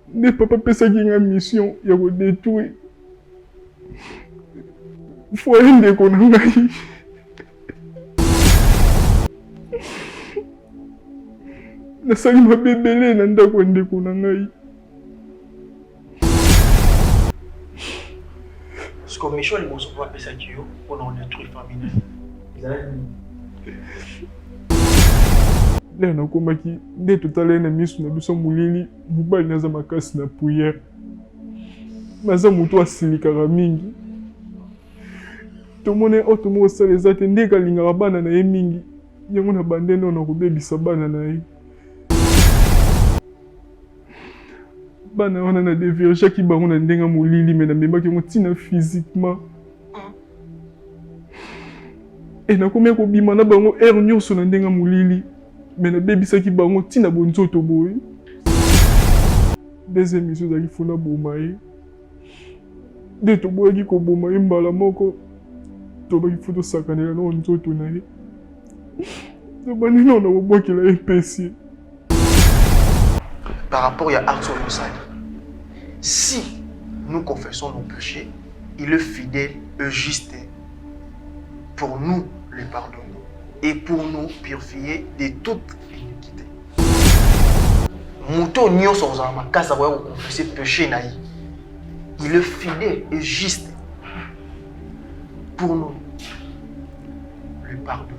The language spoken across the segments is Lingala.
Nde papa apesaki nga mission ya ko detruire foyer ndeko na ngai. Nasali mabe ebele na ndako ya ndeko na ngai. Sikoyo mission liboso mpo apesaki yo mpo na odetruire famille na ye ezalaki nini? Lea nakomaki nde totala ye na miso na biso molili, mobali naza makasi na prière, naza moto asilikaka mingi, tomoni oyo tomo kosala eza te, ndenge alingaka bana na ye mingi, yango na bande nde na kobebisa bana na ye. Bana wana na deviergeaki bango na ndenge ya molili, me namemaki yango ntina physiquement. E nakomi kobima na bango heure nyonso na ndenge ya molili, me nabebisaki bango ntina bonzoto boye. Deuxième mission ezalaki fo naboma ye, nde toboyaki koboma ye mbala moko, tobaki fo tosakanela nao nzoto na ye, tobandi nao na kobwakela ye mpesi. Par rapport ya acte oyo osali, si nous confessons nos péchés, il est fidèle et juste pour nous les pardonner et pour nous purifier de toute iniquité. Moto nyonso akozala makasi akoya koconfesse péché na ye. Il est fidèle et juste pour nous le pardonner.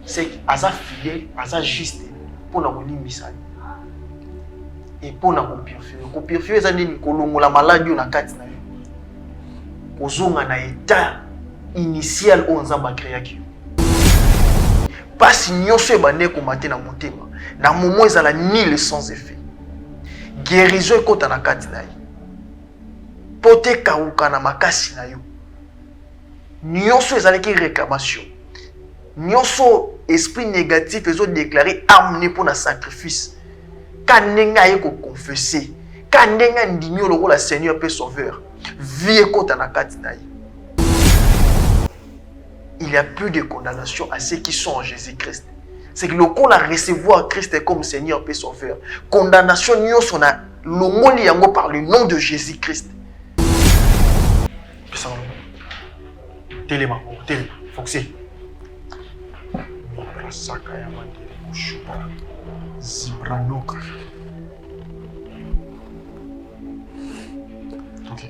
C'est aza fidèle, aza juste mpo na kolimbisa yo et mpo na kopurifie. Kopurifie eza nini? Kolongola maladi oyo na kati na yo, kozonga na etat initial oyo Nzambe akreaki yo. Pasi nyonso ebanda ekoma te na motema na momo ezala nil sans effet. Guérison ekota na kati na ye mpo te ekauka na makasi na yo. Nyonso ezalaki réclamation, nyonso esprit négatif ezo déclarer âme ne mpo na sacrifice. Ka ndenge aye koconfesse, ka ndenge andimi yo lokola Seigneur mpe Sauveur, vie ekota na kati na ye. Il n'y a plus de condamnation à ceux qui sont en Jésus-Christ. C'est que lokola recevoir Christ comme Seigneur et Sauveur, condamnation nyonso na longoli yango par le nom de Jésus-Christ. Telema, telema, foxé. Saka ya mandele kushuka zibranoka. Ok.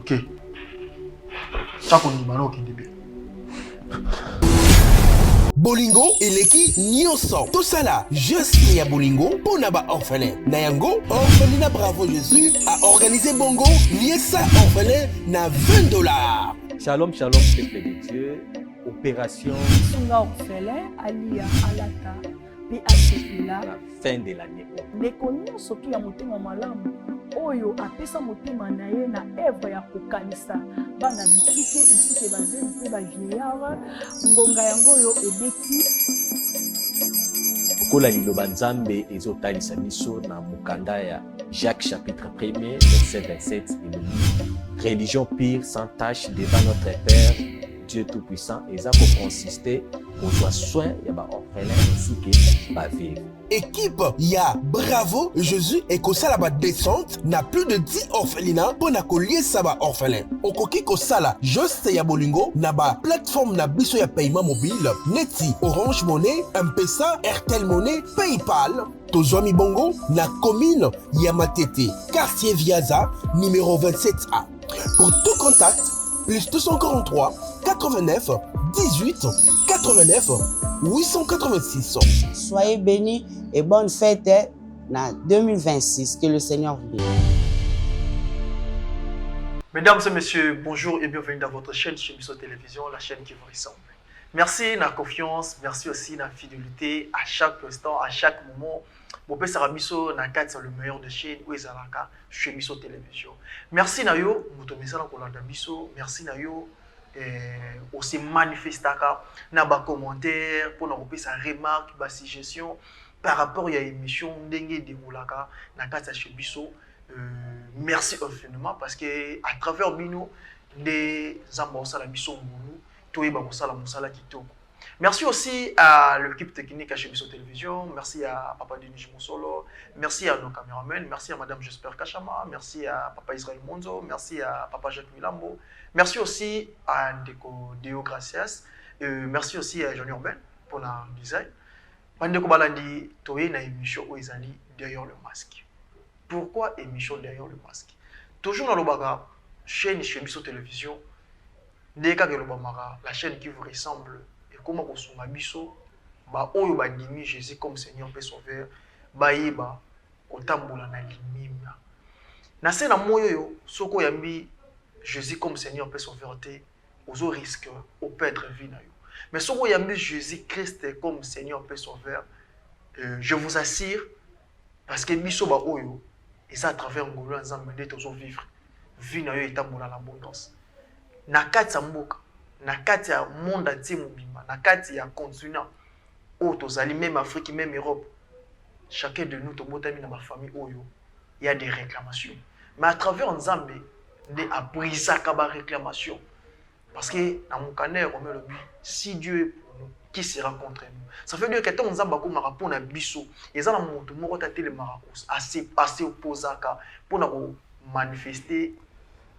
Ok. Chako ndima na okende bien. Bolingo eleki nyonso. Tosala geste ya bolingo mpo na ba orphelin. Na yango, orphelinat Bravo Jesus a organise bongo liesa orphelin na 20 dollars. Shalom, shalom, peuple de Dieu. Opération. Sunga orphelin alia alata mpe asepela. La fin de l'année. Ndeko nyonso tu ya motema malamu oyo apesa motema na ye na evre ya kokanisa bana bitike ainsi que bazemi mpe ba vieillard, ngonga yango oyo ebeti. Lokola liloba Nzambe ezotalisa biso na mokanda ya Jacques chapitre 1er verset 27 elobi religion pure sans tache devant notre Père Dieu Tout-Puissant eza ko consister kozwa soin ya ba orphelins ainsi que ba veuves. Equipe ya Bravo Jesus ekosala ba descente na plus de 10 orphelinats mpo na koliesa ba orphelins. Okoki kosala geste ya bolingo na ba plateforme na biso ya paiement mobile neti Orange Money, M-Pesa, Airtel Money, PayPal. Tozwami bongo na commune ya Matete, quartier Viaza, numéro 27A. Pour tout contact, plus 243 89 18 89 886. Soyez bénis et bonne fête na 2026. Que le Seigneur vous bénisse. Mesdames et messieurs, bonjour et bienvenue dans votre chaîne chez Biso Télévision, la chaîne qui vous ressemble. Merci na confiance, merci aussi na fidélité à chaque instant, à chaque moment. Bopesaka biso na kati ya le meilleur de chaîne oyo ezalaka chez Biso Télévision. Merci na yo moto mesana kolanda biso, merci na yo eh, ose manifestaka na ba commentaires pona kopesa remarque, ba suggestion par rapport ya émission ndenge déroulaka na kati ya chez biso. Merci infiniment parce que à travers bino nde Nzambe osala biso ngolu toyeba kosala mosala kitoko. Merci aussi à l'équipe technique à chez Biso Télévision, merci à Papa Denis Moussolo, merci à nos caméramens, merci à Madame J'espère Kachama, merci à Papa Israël Monzo, merci à Papa Jacques Milambo, merci aussi à Ndeko Deo Gracias, euh, merci aussi à Jean Urbain pour la design. Bandeko balandi toye na émission oyo ezali derrière le masque. Pourquoi émission derrière le masque? Toujours nalobaka chaîne chez Biso Télévision Ndenge kaka elobamaka la chaine qui vous ressemble ekoma kosunga biso ba oyo bandimi Jesus comme seigneur mpe sauveur bayeba kotambola na limemia. Na se na moyi oyo soki oyambi Jesus comme seigneur mpe sauveur te ozo risque o perdre vie na yo. Mais soki oyambi Jesus Christ comme seigneur mpe sauveur euh, je vous assure parce que biso ba oyo eza à travers ngolu ya Nzambe nde tozo vivre vie na yo etambola na abondance. Na kati ya mboka, na kati ya monde entier mobimba, na kati ya continent oyo tozali, meme Afrique, meme Europe, chacun de nous tobotami na ba famille oyo ya des réclamations. Mais à travers Nzambe nde a brisaka ba réclamations. Parce que na mokanda ya Romain elobi si Dieu est pour nous, qui sera contre nous? Ça veut dire que ntango Nzambe akomaka mpo na biso, eza na moto moko te atelemaka ase opposaka mpo na ko manifester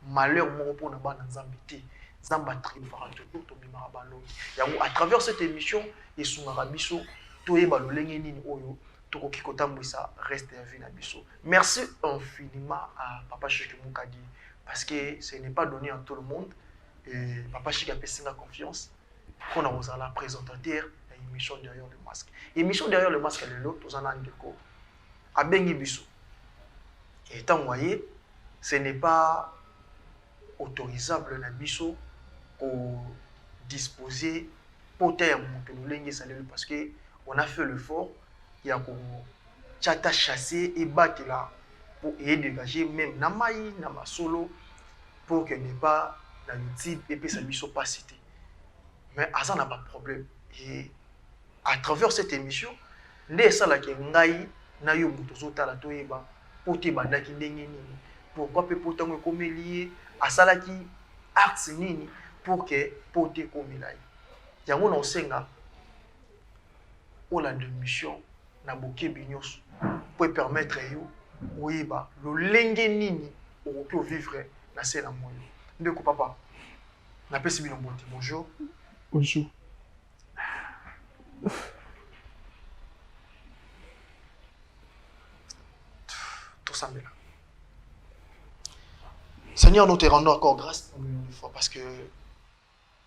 malheur moko mpo na bana Nzambe te. Nzambe a triomphaka toujours, tobimaka balongi. Yango à travers cette émission esungaka biso toyeba lolenge nini oyo tokoki kotambwisa reste ya vie na biso. Merci infiniment à Papa Chic Mukadi parce que ce n'est pas donné à tout le monde. Et Papa Chic apesi nga confiance mpo na kozala présentateur ya émission derrière le masque. Émission derrière le masque lelo toza na ndeko abengi biso. Et ntango aye ce n'est pas autorisable na biso ko disposer pota ya moto lolenge esaleli parce que on a fait l'effort ya ko tia ata chasse ebatela po eye dégage meme na mayi na masolo pour que ne pas na youtube epesa biso pasi te mais aza na ba problème et à travers cette émission nde esalaki ngai na yo moto ozotala toyeba pota ebandaki ndenge nini pourquoi mpe pota yango ekomeli ye asalaki acte nini pour que pota ekomela ye yango na osenga olanda émission na bokebi nyonso mpo epermettre yo oyeba lolenge nini okoki ovivre na se na moyo ndeko papa napesi bino mbote bonjour bonjour Tosambela. Seigneur, nous te rendons encore grâce une fois parce que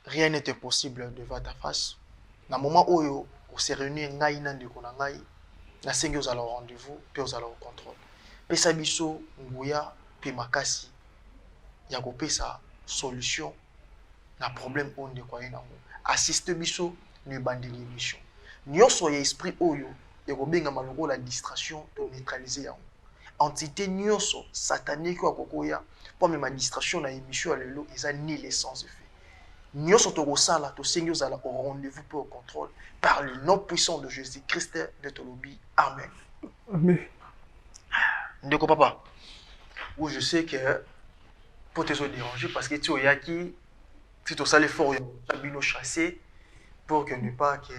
rien n'est impossible devant ta face. Na moment oyo o se réunir ngai na ndeko na ngai, nasengi ozala au rendez-vous pe ozala au contrôle. Pesa biso nguya pe makasi ya kopesa solution na problème oyo ndeko aye nango. Assiste biso na ebandeli emission. Nionso ya esprit oyo ekobengama lokola distraction to neutraliser yango. Entite nionso satanique oyo akoki koya po amema distraction na emission ya lelo eza nul et sans effet. Nionso tokosala tosengi ozala au rendez-vous pe au controle par le nom puissant de Jesus Christ nde tolobi amen. Amen. Ndeko papa, où je sais que po te ezo déranger parce que ti oyaki ti tosali fort ya bino chasser pour que ne pas que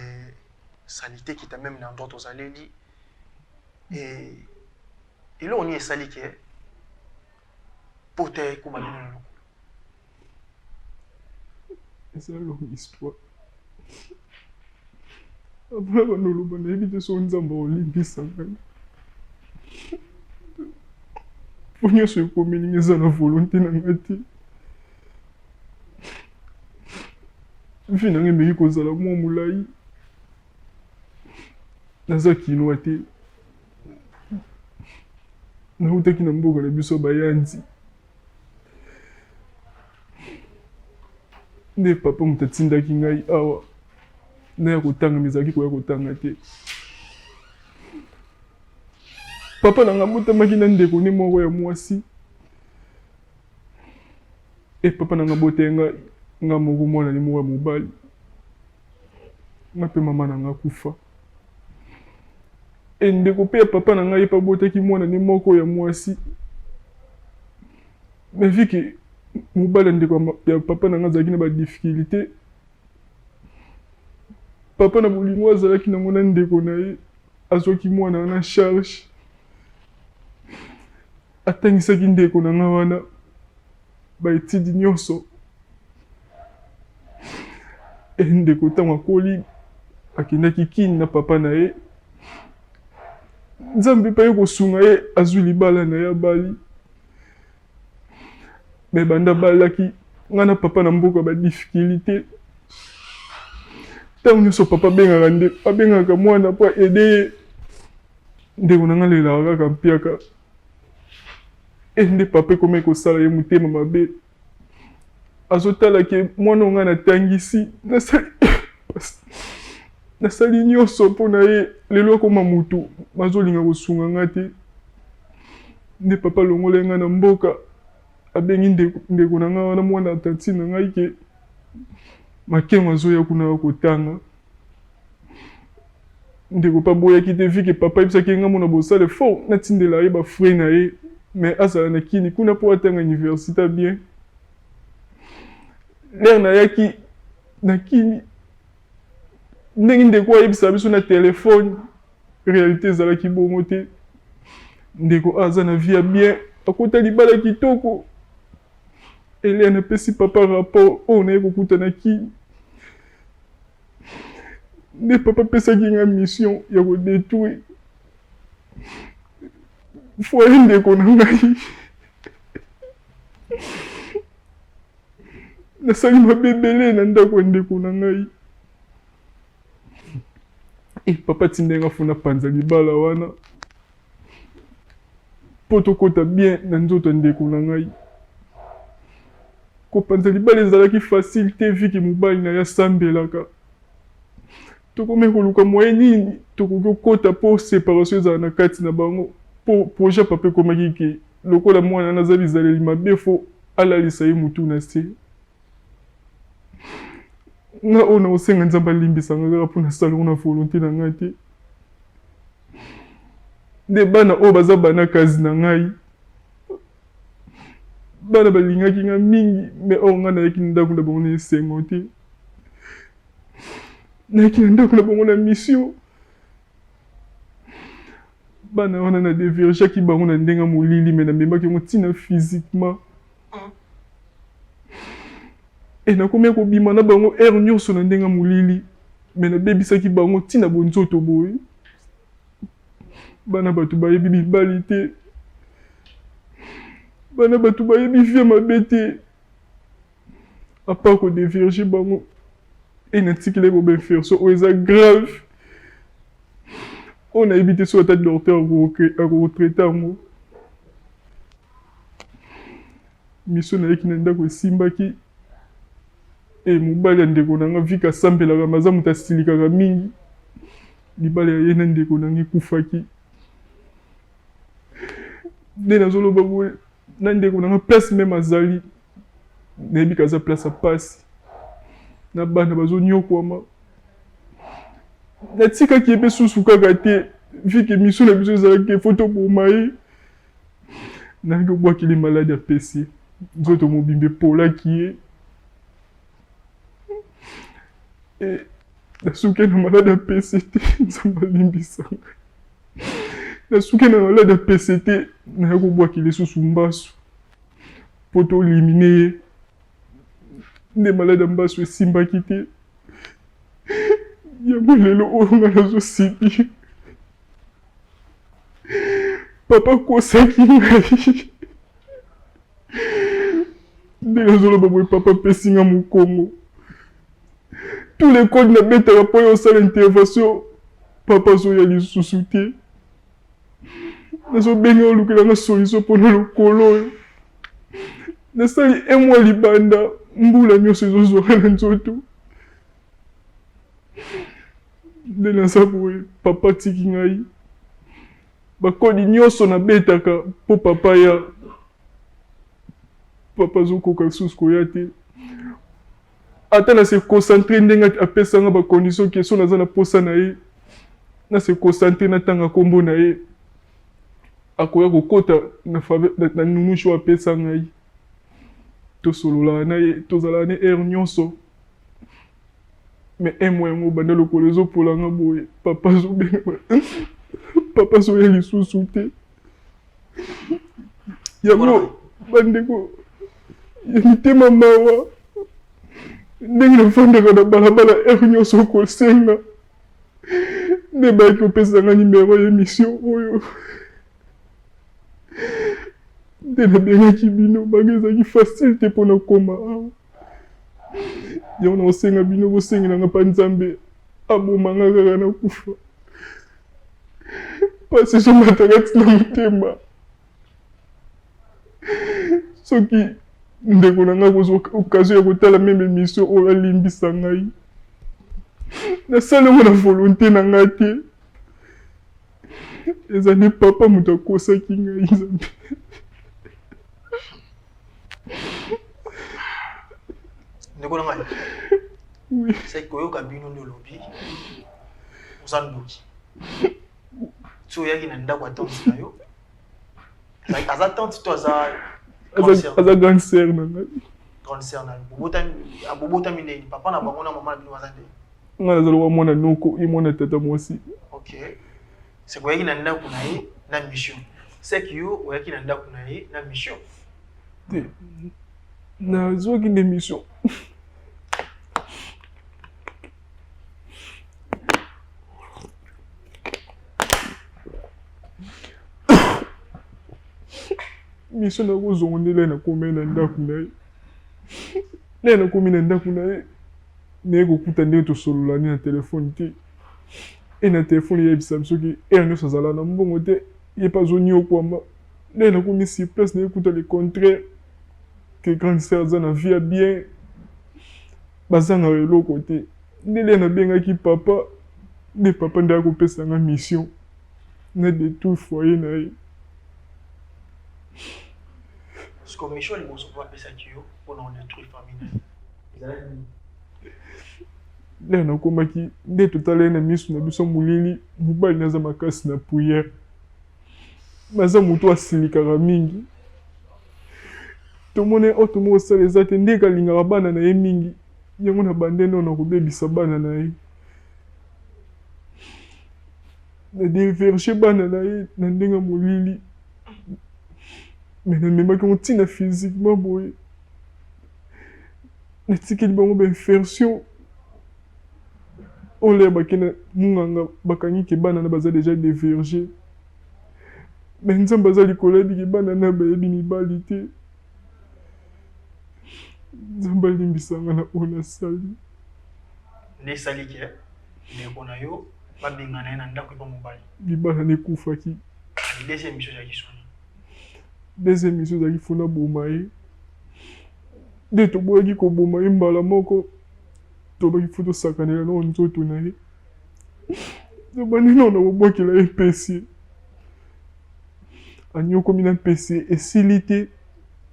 salite kita même na endroit tozaleli et eloko nini esali ke pota ekoma bino na lokolo eza longue histoire Apres bando oloba nayebi te soki Nzambe akolimbisa ngai. Po nyonso ekomeli ngai eza na volonte na ngai te. Vie na ngai emeki kozala mwa molai. Naza kinois te. Nautaki na mboka na biso ya Bayanzi. Nde papa moto atindaki ngai awa naya kotanga, mais ezalaki koya kotanga te. Papa na ngai abotamaki na ndeko ne moko ya mwasi e papa na ngai abotaki ngai ngai moko mwana ne moko ya mobali nga mpe mama na ngai akufa. E ndeko mpe ya papa na ngai ye mpe abotaki mwana ne moko ya mwasi mais vu que mobali ya ndeko ya papa na ngai azalaki na ba difficulté. Papa na bolingo azalaki nango na ndeko na ye, azwaki mwana wana charge, atangisaki ndeko na nga wana ba etudes nyonso. E ndeko ntango akoli akendaki Kin na papa na ye, Nzambe mpe aye kosunga ye, azwi libala na ye abali. Mais banda abalaki nga na papa na mboka ba difficulté ntango nyonso papa abengaka nde abengaka mwana mpo aide ye ndeko na nga alelaka kaka mpiaka e nde papa ekomaki kosala ye motema mabe azotala ke mwana oyo ngai natangisi nasali nasali nyonso mpo na ye lelo akoma motu bazolinga kosunga ngai te nde papa alongola ye ngai na mboka abengi ndeko, ndeko na ngai wana mwana tantine na ngai ke makengo azoya kuna kotanga ndeko mpe aboyaki te vu que papa ayebisaki ye nga mona bosala effort natindela ye ba frais na ye mais azala na kini kuna mpo atanga université bien lere nayaki na kini ndenge ndeko ayebisaka biso na telefone réalité ezalaki bongo te ndeko aza na vie ya bien akota libala kitoko Eliane apesi papa rapport oyo naye kokuta na kini nde papa apesaki nga mission ya kodetruire foyer ndeko na ngai nasali mabe ebele na ndako ya ndeko na ngai e papa atindaki nga fona panza libala wana mpo tokota bien na nzoto ya ndeko na ngai Kopanza libala ezalaki facile te vu que mobali na ye asambelaka. Tokomaki koluka moyen nini tokoki kokota po separation ezala na kati na bango po projet ya papa ekomaki que lokola mwana wana aza bizaleli mabe faut alalisa ye mutu na se. Nga oyo nakosenga Nzambe alimbisa nga kaka po nasala yango na volonte na nga te. Nde bana oyo baza bana kazi na ngai. Bana balingaki nga mingi mais or nga nayaki na ndako na bango na esengo te. Nayaki na ndako na bango na mission. Bana wana na deviergeaki bango na ndenge ya molili mais namemaki yango ntina physiquement. E nakomaki kobima na bango heure nyonso na ndenge ya molili mais nabebisaki bango ntina bonzoto boye. Bana bato bayebi mibali te. Bana bato bayebi vie mabe te. A part ko devierger bango e natikela ye ba infection oyo eza grave. Oyo nayebi te soki ata docteur ako traiter yango. Mission nayaki na ndako esimbaki e mobali ya ndeko na nga vu que asambelaka mais aza moto asilikaka mingi libala ya ye na ndeko na nga ekufaki nde nazoloba boye na ndeko na nga place meme azali nayebi ke aza place ya pasi na bana bazonyokwama natikaki ye mpe susu kaka te vu que mission na biso ezalaki fo toboma ye Nayaki obwakeli maladi apesi ye nzoto mobimba epolaki ye e nasuki na maladi apesi te nzambe alimbisa ngai nasuki na maladi apesi te naya kobwakela lisusu mbasu mpo tolimine ye nde maladi ya mbasu esimbaki te yango lelo oyo ngai nazosibir Papa akosaki ngai nde nazoloba boye papa apesi nga mokongo tous les codes nabetaka mpo ye osala intervention papa azoya lisusu te nazobenga olukela nga solution mpo na lokolo oyo nasali un mois libanda mbula nyonso ezozwaka na nzoto Nde naza boye papa atiki ngai bakodi nyonso nabetaka mpo papa ya papa azokoka lisusu koya te ata na se concentre ndenge apesa nga bacondition ke so naza na posa na ye na se concentre natanga nkombo na ye akoya kokota na, na, na nunushu apesa ngai tosololaka na ye tozalaka ne heure nyonso. Mais un mois yango banda lokolo ezopola nga boye papa azobenga papa azoya lisusu te yango bandeko ya mitema mawa ndenge nafandaka na balabala heure nyonso kosenga nde bayaki kopesa nga nimero ya emission oyo nde nabengaki bino bango ezalaki facile te mpo nakoma awa yango nakosenga bino bosengela nga mpa nzambe aboma nga kaka nakufa mpasi ezomataka ntina motema soki ndeko na ngai kozwa occasion ya kotala meme émission oyo alimbisa ngai nasali yango na volonté na ngai te eza nde papa moto akosaki ngai nzambe ndeko na ngai seki koyoka bino nde olobi oza ndoki ti oyaki na ndako ya tante na yo aza tante to aza aza grande sœur na ngai grande sœur na yo bobotami ndeni papa na bango na mama na bino baza ndeni ngai nazali wa mwana noko ye mwana tata mwasi ok seke oyaki na ndako na ye na mission seke yo oyaki na ndako na ye na mission te nazwaki nde mission mission nakozonga nde lai nakomi na ndako na ye lai nakomi na ndako na ye naye kokuta ndenge tosolola ni na telefone te e na telefone eyebisa biso soki heure nyonso azala na mbongo te ye mpe azoniokwama ndenge nakomi sur place naye kuta le contraire que grande sœur aza na vie ya bien bazangaka eloko te nde lia nabengaki papa nde papa nde akopesa nga mission na détruire foyer na ye siko mission liboso mpo apesaki yo mpona odétruire famille na ye ezalaki nini nde nakomaki nde totala ye na miso na biso molili mobali naza makasi na prière naza moto asilikaka mingi tomoni oyo tomo kosala eza te ndenge alingaka bana na ye mingi yango na bande nde na kobebisa bana na ye na diverge bana na ye na ndenge ya molili me namemaki yango ntina physiquement boye natikeli bango bainfersion oyo lea bake na munganga bakangi ke bana na baza deja deverge me nzambe aza likolo ayebi ke bana na bayebi mibali te nzambe alimbisa nga na oyo nasali nde esali ke ndeko na yo babengana ye na ndako epa mobali libala nekufaki deuxième mission ezalaki soni deuxième mission ezalaki fona boma ye nde toboyaki koboma ye mbala moko tobaki fo tosakanela nao nzoto na ye tobandi nao na kobwakela ye mpesi anyokomi na mpesi esili te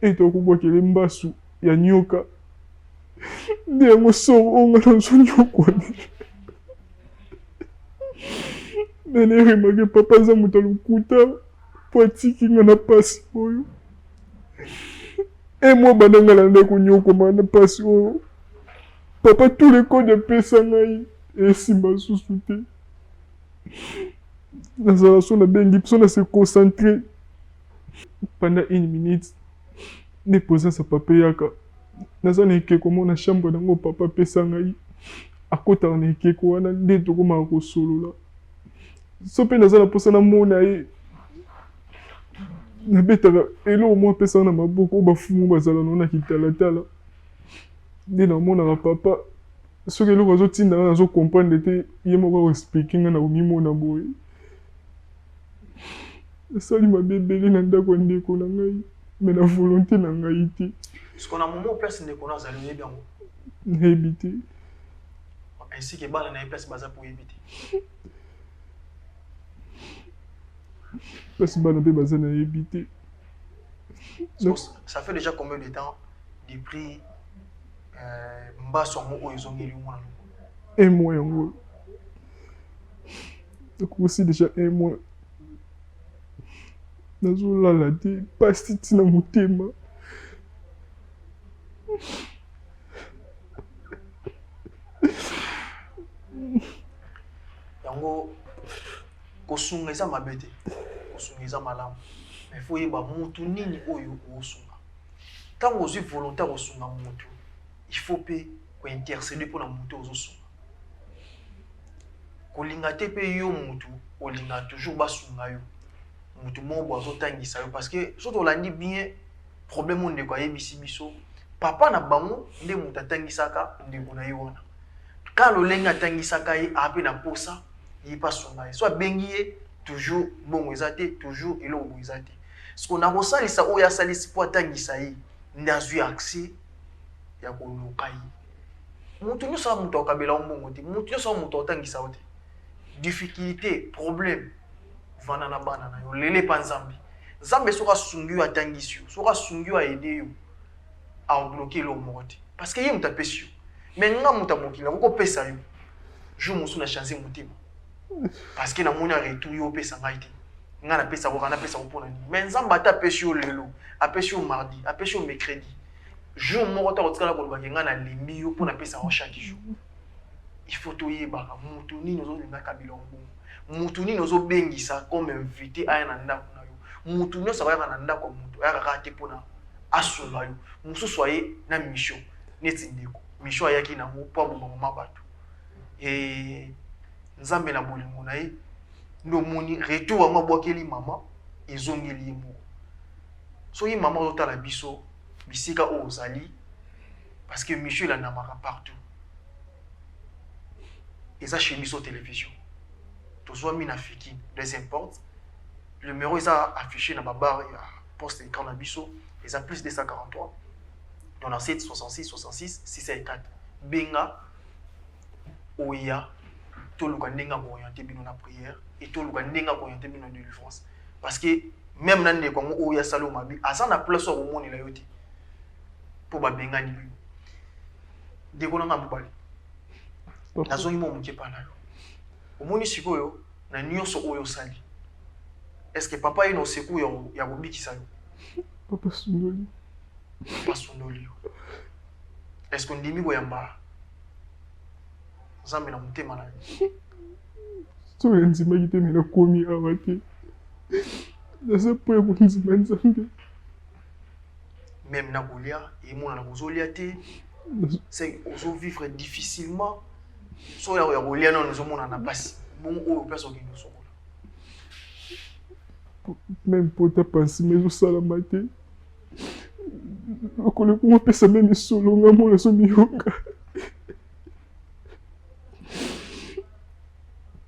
ete tokobwakela ye mbasu ya nyoka nde yango soro oyo nga nazonyokwami me neremake papa aza moto ya lokuta mpo atiki nga na mpasi oyo e mwa banda nga nandaki konyokwama na mpasi oyo papa tous les codes apesa ngai esimba susu te nazala so nabengi so na se concentre pendant une minute nde présence ya papa eyaka naza na ekeko moko na chambre nango papa apesa ngai akotaka na ekeko wana nde tokomaka kosolola so mpe naza na mposa namona ye nabetaka eloko moko apesaka na maboko oyo bafumu bazala nao na kitalatala nde namonaka papa soki eloko azotinda nga nazo comprendre te ye moko akoexplike nga na komimona boye nasali mabe ebele na ndako ya ndeko na ngai me na volonté na ngai te siko na momo place ndeko na azali oyebi yango nayebi te ainsi ke bana na ye place baza mpo oyebi te place bana mpe baza nayebi te ça fait déjà combien de temps depuis euh, mbaso yango oyo ezongeli yo mwana longo un mois yango nakosi déjà un mois nazolala te mpasi ntina motema Yango kosunga eza mabe te, kosunga eza malamu, mais faut oyeba mutu nini oyo osunga. Ntango ozwi volonté ya kosunga mutu, il faut mpe kointercede mpona mutu oyo ozosunga. Kolinga te mpe yo mutu olinga toujours basunga yo, mutu moko boye azotangisa yo, parce que soki tolandi bien problème oyo ndeko ayebisi biso, papa na bango nde mutu atangisaka ndeko na ye wana. Ka lolenge atangisaka ye, aza mpe na posa ye mpe asunga ye. So abengi ye toujours mbongo eza te, toujours eloko boye eza te. Siko na kosalisa oyo asalisi mpo atangisa ye, nde azwi accès ya koluka ye. Mutu nyonso aza mutu akabela yo mbongo te, mutu nyonso aza mutu akotangisa yo te. Difficulté, problème, vanda na bana na yo, lele epa Nzambe. Nzambe soki asungi yo atangisi yo, soki asungi yo aide yo, abloke eloko moko te, parce que ye moto apesi yo. Mais nga moto ya mokili nakoki kopesa yo jour mosusu na change motema, parce que namoni ya retour yo opesa ngai te, nga napesa koka napesa ko mpona nini? Mais Nzambe ata apesi yo lelo, apesi yo mardi, apesi yo mercredi, jour moko ta kotikala kolobaki nga nalembi yo mpo napesa yo chaque jour. Il faut toyebaka motu nini ozolinga kabila mbongo, motu nini ozobengisa comme invité aya na ndako na yo. Motu nyonso akoyaka na ndako ya motu ayaka kaka te mpona asunga yo. Mosusu aye na mission neti ndeko mission ayaki nango mpo aboma mama bato. E Nzambe na bolingo na ye nde omoni retour yango abwakeli mama ezongeli ye moko. Soki mama ozotala biso bisika oyo ozali, parce que mission elandamaka partout, eza chez biso télévision, tozwami na Fikin deuxième porte, numéro eza affiché na babarre ya poste écran na biso, eza plus 243 97 66 66 604. Benga oya toluka ndenge ya kooriente bino na prière et toluka ndenge ya kooriente bino na délivrance, parce que même na ndeko yango oyo asali mabe aza na place oyo akomonela yo te mpo babengani bino. Ndeko na nga mobali, nazongi mwa moke epa na yo. Omoni sikoyo na nyonso oyo osali, est ce que papa ye na oseku ya kobikisa yo? Papa sundoli. Papa sundoli yo. Est ce que ondimi koyamba Nzambe na motema na yo? Soki nandimaki te, me nakomi awa te. Naza mpo ya kondima Nzambe. Même na kolia emonana kozolia te, c'est ozovivre difficilement. So ya kolia nano ezomonana mpasi, bongo oyo place okende osokola. Même pota pansima ezosalama te, lokolo ekomopesa meme esolo nga mona azomiyoka.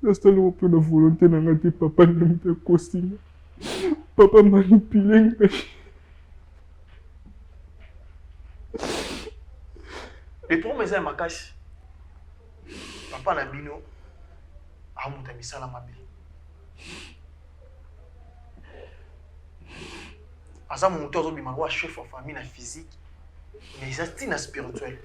Nasaloko mpe na volonté na nga te, papa nde moto akosi nga, papa manipule ngai. Le problème eza ya makasi, papa na bino amuta misala mabe, aza moto azobima lokola chef ya famille na physique, mais eza ntina spirituel.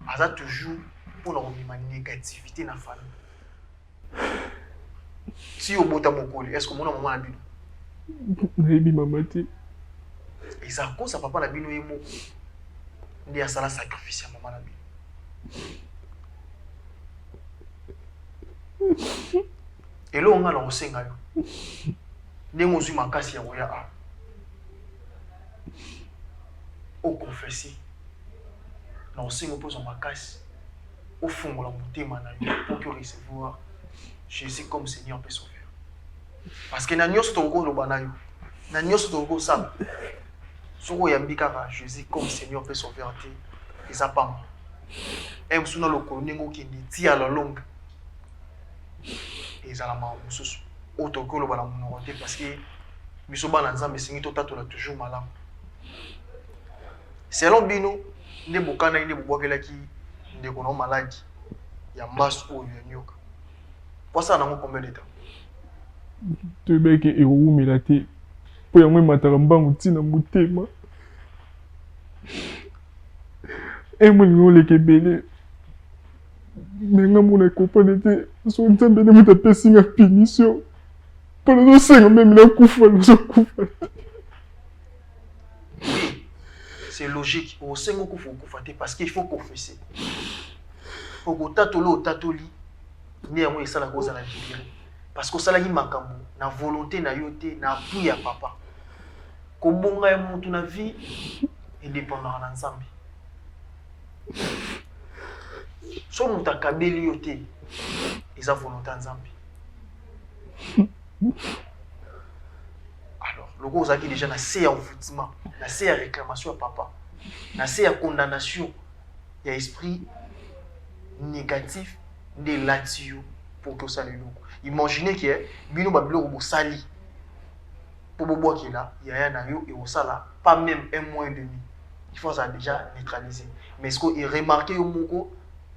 Aza toujours mpona komema négativité na famille. Ti obota mokoli, est ce que omona mama na bino? Nayebi mama te. Eza kosa papa na bino ye moko nde asala sacrifice ya mama na bino. Eloko nga na kosenga yo, ndenge ozwi makasi ya koya awa okonfese, na kosenga mpo ozwa makasi ofungola motema na yo mpo que recevoir Jésus comme Seigneur mpe Sauveur, parce que na nyonso tokoki koloba na yo, na nyonso tokoki kosala, soki oyambi kaka Jésus comme Seigneur mpe Sauveur te, eza pamba. E mosusu na lokolo ndenge okende ti ya la longue ezala makambo mosusu oyo tokoki koloba na monoko te, parce que biso bana Nzambe esengi totatola toujours malamu. Selon bino nde bokanaki, nde bobwakelaki ndeko na yo maladi ya mbasu oyo ya nyoka, po asala nango combien de temps? Toyebaki ekowumela te, mpo yango emataka mbangu ntina motema emolingi oleka ebele. Me nga mona comprendre te, so Nzambe nde moto apesi nga punition, mpo nazosenga meme nakufa, nazokufa te. C'est logique, osenga okufa, okufa te, parce qu'il faut confesser. Po kotatola oyo otatoli nde yango esalaka ozala libere. Parce que osalaki makambo na volonte na yo te, na appui ya papa. Kobonga ya mutu na vie e dependaka na Nzambe. Soki mutu akabeli yo te, eza volonte ya Nzambe. Alors, lokola ozalaki dejà na se ya envoûtement, na se ya réclamation ya papa, na se ya condamnation ya esprit négatif nde elati yo pour que osala eloko. Imaginez que bino ba biloko bosali po bobwakela yaya na yo ekosala pas même un mois et demi. Il faut azala déjà neutralisé. Mais ce que remarquer yo moko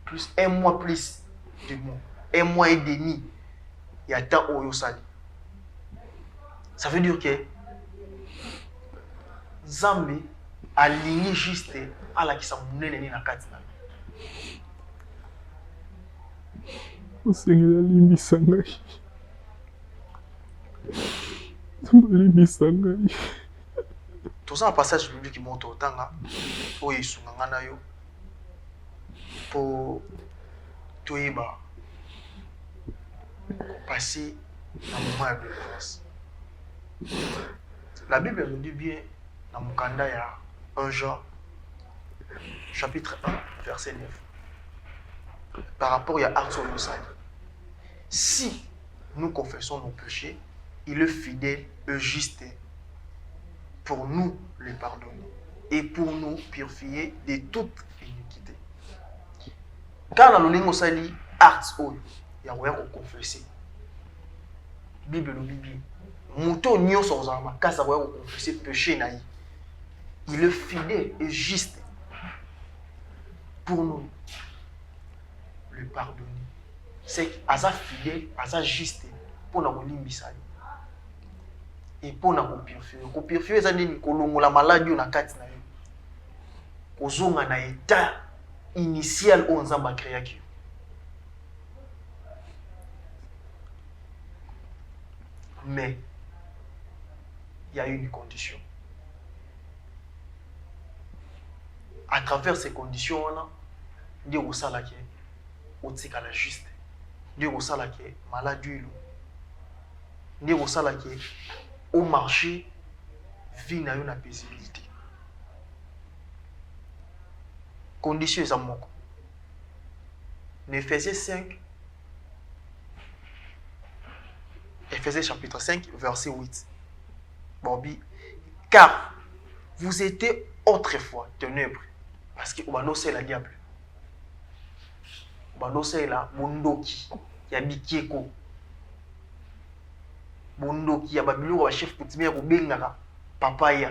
plus un mois plus de mois, un mois et demi ya temps oyo osali. Ça veut dire que Nzambe alingi juste alakisa monene nini na kati na yo. Osengeli alimbisa ngai. Nzambe alimbisa ngai. Toza na passage biblique moko totanga oyo esunga ngai na yo mpo toyeba kopase na moment ya delivrance. La Bible nous dit bien na mokanda ya 1 Jean chapitre 1 verset 9 par rapport ya acte oyo osali si nous confessons nos péchés il est fidèle et juste pour nous les pardonner et pour nous purifier de toute iniquité. Kaka na lolenge osali acte oyo ya koya koconfesse, Bible elobi bien, moto oyo nyonso akozala makasi akoya koconfesse péché na ye, il est fidèle et juste pour nous le pardonner. C'est aza fidèle, aza juste mpo na kolimbisa yo et mpo na kopurifier yo. Kopurifier eza nini? Kolongola maladi oyo na kati na yo, kozonga na etat initial oyo Nzambe akreaki yo. Mais il y a une condition. À travers ces conditions wana nde okosala ke otikala juste, nde okosala ke maladi oyo nde ekosala ke o marcher vie na yo na paisibilité. Condition eza moko. Na Ephésiens 5, Ephésiens chapitre 5, verset 8. Balobi, car vous étiez autrefois ténèbres, parce que obanda osalela diable, obanda osalela bondoki ya bikeko, bondoki ya babiloko ya bachef coutumier ya kobengaka papa ya.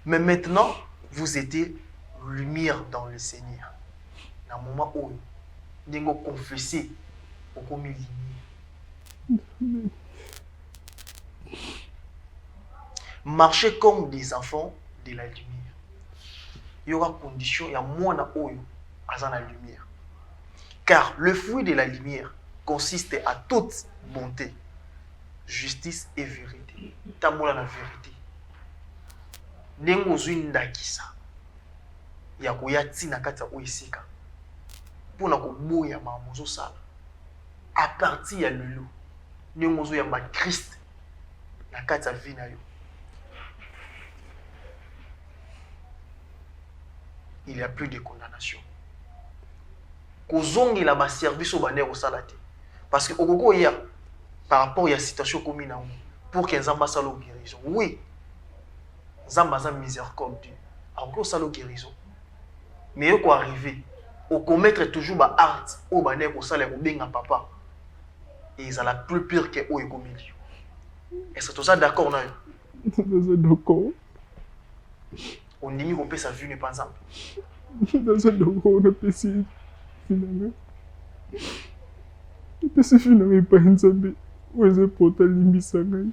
Mais maintenant, vous étiez lumière dans le Seigneur. Na moment oyo, ndenge oconfesse, okomi lumière. Marchez comme des enfants de la lumière. Yoka condition ya mwana oyo aza na lumière. Car le fruit de la lumière consiste à toute bonté, justice et vérité. Tambola na vérité. Ndenge ozwi ndakisa ya koya ti na kati ya oyo esika mpo na koboya makambo ozosala à partir ya lelo, ndenge ozoyamba Christ na kati ya vie na yo, il y a plus de condamnation. Kozongela ba service oyo bandaki kosala te, parce que okoki oya par rapport ya situation okomi na yango pour que Nzambe asala yo guérison. Oui, Nzambe aza miséricorde Dieu, akoki kosala yo guérison, mais yo ko arriver okommettre toujours ba actes oyo bandaki kosala ya kobenga papa, ezala plus pire que oyo ekomeli yo. Est-ce que toza d'accord na yo? Naza d'accord. Ondimi kopesa vie epa Nzambe? Naza d'accord, napesi vie na ngai, napesi vie na ngai epai ya Nzambe oyo eza important alimbisa ngai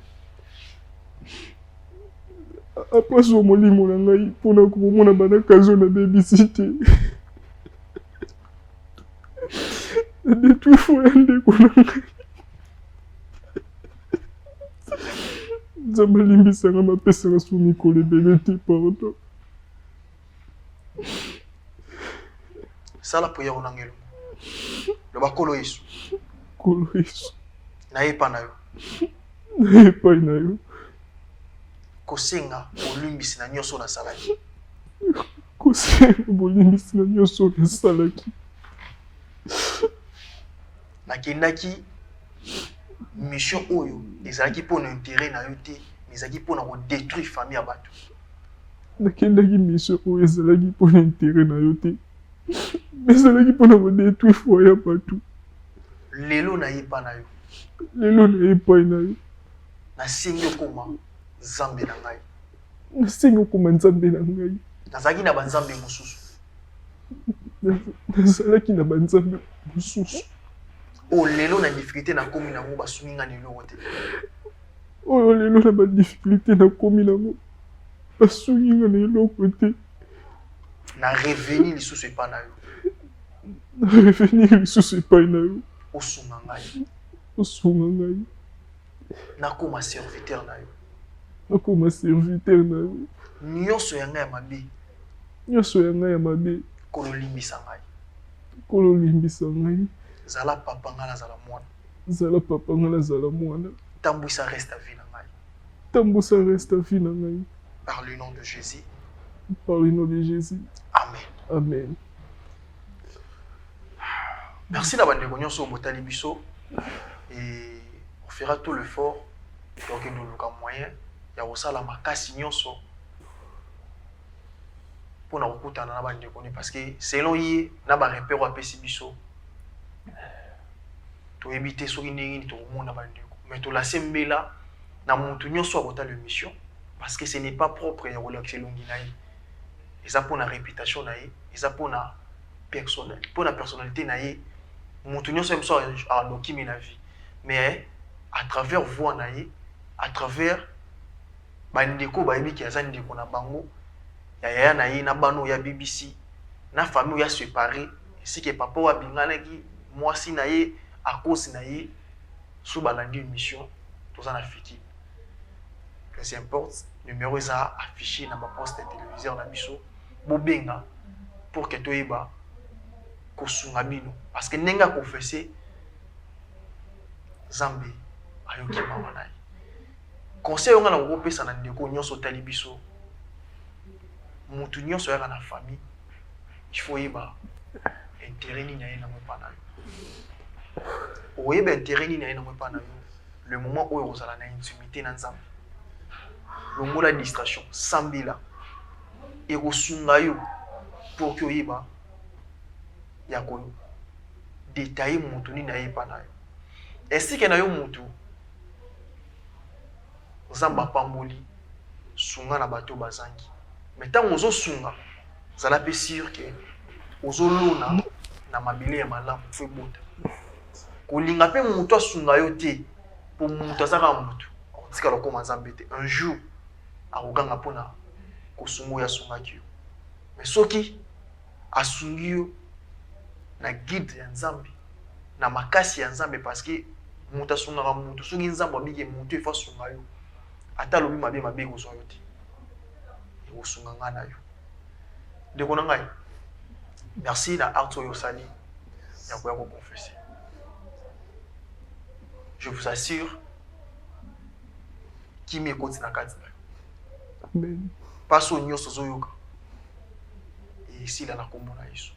apaswa molimo na ngai mpona komona bana kazo nabebisi te na detruit foi ya ndeko na ngai. Nzambe alimbisa nga mapesa nga su mikolo ebele te pardon. Sala prière na ngai elongo. Loba Nkolo Yesu. Nkolo Yesu. Naye epai na yo. Naye epai na yo. Kosenga bolimbisi na nyonso nasalaki. Kosenga bolimbisi na nyonso nasalaki. Nakendaki mission oyo ezalaki mpo na intérêt na yo te, mais ezalaki mpo na kodétruire famille ya bato. Nakendaki mission oyo ezalaki mpo na intérêt na yo te, mais ezalaki mpo na kodétruire foyer ya bato. Lelo naye epai na yo. Lelo naye epai na yo. Nasengi okoma Nzambe na ngai. Nasengi okoma Nzambe na ngai. Nazalaki na banzambe mosusu. Nazalaki na banzambe mosusu. Oyo lelo na difficulté nakomi nango basungi ngai na eloko te. Oyo lelo na ba difficulté nakomi nango basungi ngai na eloko te. Na revenir lisusu epai na yo. Na revenir lisusu epai na yo. Osunga ngai. Osunga ngai. Nakoma serviteur na yo. Nakoma serviteur na yo. Nyonso ya ngai ya mabe. Nyonso ya ngai ya mabe. Nkolo limbisa ngai. Nkolo limbisa ngai. Zala papa ngai nazala mwana. Zala papa ngai nazala mwana. Tambwisa reste ya vie na ngai. Tambwisa reste ya vie na ngai. Par le nom de Jésus. Par le nom de Jésus. Amen. Amen. Merci na bandeko nyonso oyo botali biso et on fera tout l'effort tokende koluka moyen ya kosala makasi nyonso mpona kokutana na bandeko ne parce que selon ye na ba repère oyo apesi biso toyebi te soki ndenge nini tokomona bandeko mais tolase mbela na motu nyonso akotala émission parce que ce n'est pas propre ya kolakisa elongi na ye eza mpona réputation na ye eza mpona personnel mpona personnalité na ye motu nyonso ye mosu alokimi na vie mais à travers voix na ye à travers bandeko bayebi ke aza ndeko na bango ya yaya na ye na bana oyo ya BBC na famille oyo aséparé esike papa oyo abinganaki mwasi na ye à cause na ye so balandi émission toza na fiki peu importe numéro eza affiché na baposte ya téléviseur na biso bobenga pour que toyeba kosunga bino parce que ndenge aconfesse Nzambe ayoki mawa na ye. Conseil oyo nga nakoki kopesa na ndeko nyonso otali biso, mutu nyonso ayaka na famille, il faut oyeba intérêt nini aye nango epa na yo. Oyeba intérêt nini aye nango epa na yo le moment oyo ozala na intimité na Nzambe. Longola distraction, sambela ekosunga yo pour que oyeba ya ko detailler mutu nini aye epa na yo. Ainsi que na yo mutu Nzambe apamboli sunga na bato bazangi. Mais ntango ozosunga zala mpe sûr que ozolona na mabele ya malamu fo ebota. Kolinga mpe mutu asunga yo te po mutu aza kaka mutu akotikala okoma Nzambe te. Un jour akoganga mpona kosunga oyo asungaki yo. Mais soki asungi yo na guide ya Nzambe, na makasi ya Nzambe parce que moto asungaka moto soki Nzambe abiki moto efo asunga yo ata alobi mabe mabe ekozwa yo te ekosunga ngai na yo ndeko na ngai merci na art oyo osali ya koya koconfesse je vous assure kimia ekoti na kati na yo mpasi oyo nyonso ozoyoka esila na nkombo na Yesu.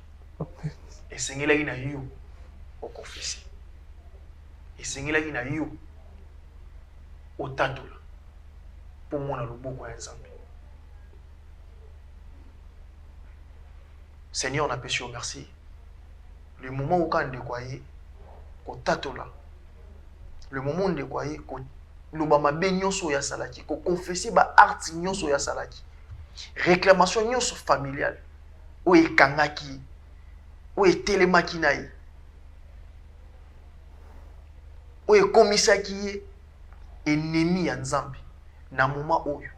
Esengelaki na yo okonfese, esengelaki na yo otatola mpo mona loboko ya Nzambe. Seigneur, napesi yo merci. Le moment oka ndeko aye kotatola, le moment ndeko aye koloba mabe nyonso oyo asalaki, koconfesse ba actes nyonso oyo asalaki, réclamation nyonso familiale oyo ekangaki ye, oyo etelemaki na ye, oyo ekomisaki ye ennemi ya Nzambe na moment oyo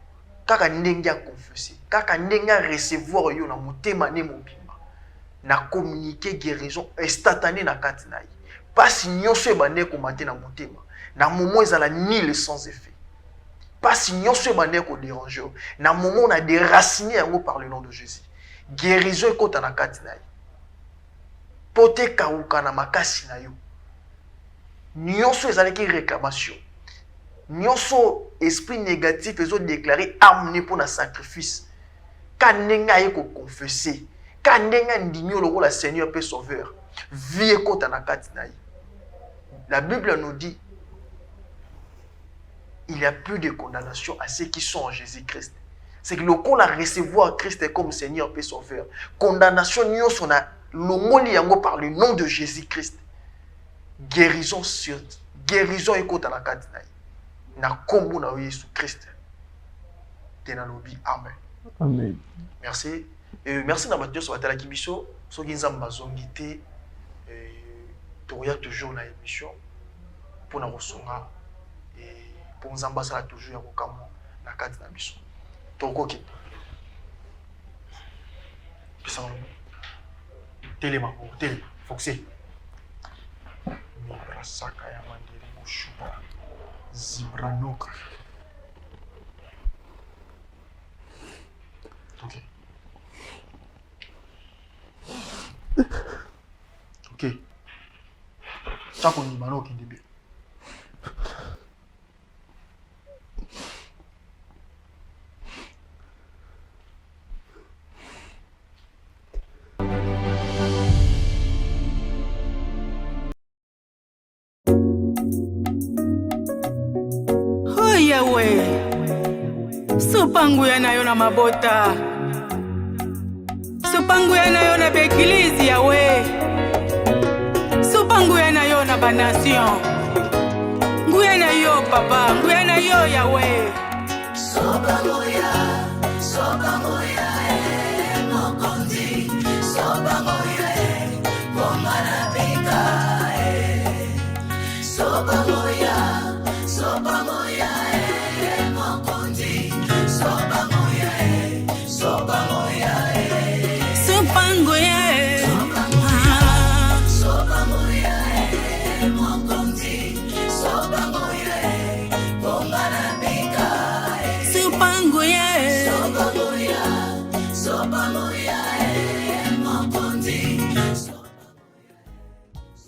kaka ndenge aconfesse, kaka ndenge arecevoir yo na motema ne mobimba, na communiquer guérison instantanée na kati na ye. Pasi nyonso ebanda ekoma te na motema na moment ezala nul sans effet. Pasi nyonso ebanda ekoderange yo na moment na déraciner yango par le nom de Jésus. Guérison ekota na kati na ye. Mpo te ekawuka na makasi na yo. Nyonso ezalaki reclamation. Nyonso esprit négatif ezo déclarer âme ne mpo na sacrifice. Ka ndenge aye ko confesser, ka ndenge andimi yo lokola Seigneur mpe Sauveur, vie ekota na kati na ye. La Bible nous dit il n'y a plus de condamnation à ceux qui sont en Jésus-Christ. C'est que lokola recevoir Christ comme Seigneur et Sauveur, condamnation nyonso na longoli yango par le nom de Jésus-Christ. Guérison sur guérison ekota na kati na ye. Na kombo na Yesu Christ. Te nalobi amen. Amen. Merci. Et merci na bato nyonso batalaki biso soki Nzambe azongi te tokoya toujours na émission mpona kosunga mpo Nzambe asala toujours ya kokamwa na kati na biso. Tokokende pesanga lobo telema bongo telema foxe mibrasaka ya mandele moshuba zibranoka. Ok. Ok. Tya kondima na okende bien. Oh Yawe, sopa nguya na yo na mabota, sopa nguya na yo na baeglize Yawe, sopa nguya na yo na banation, nguya na yo papa, nguya na yo Yawe. Sopa nguya, sopa nguya, eh, mokonzi, sopa nguya, eh, ponga na bika, eh. Sopa nguya, sopa nguya, eh, mokonzi, sopa nguya, eh, sopa nguya, eh. Sopa nguya, eh. Sopa nguya, sopa nguya, eh, mokonzi, sopa nguya, eh, ponga na bika, eh. Sopa nguya, eh. Sopa nguya, sopa nguya,